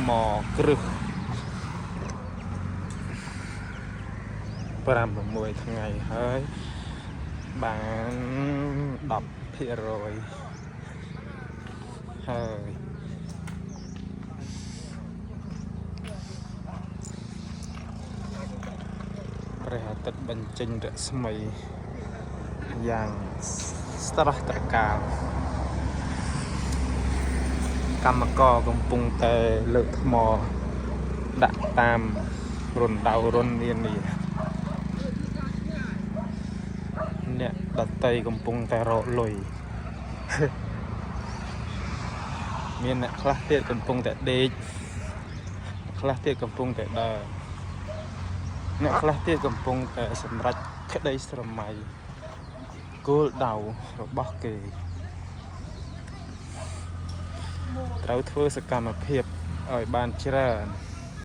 ថ្មគ្រឹះ5 6ថ្ងៃហើយបាន10%ហើយព្រះអាទិត្យបញ្ចេញរស្មីយ៉ាងស្រស់ត្រកាលកម្មករកំពុងតែលើកថ្មដាក់តាមរណ្ដៅរុននានាអ្នកដតីកំពុងតែរកលុយ មានអ្នកខ្លះទៀតកំពុងតែដេកអ្នកខ្លះទៀតកំពុងតែដើរអ្នកខ្លះទៀតកំពុងតែសម្រេចក្តីស្រមៃគោលដៅរបស់គេត្រូវធ្វើសកម្មភាពឲ្យបានច្រើន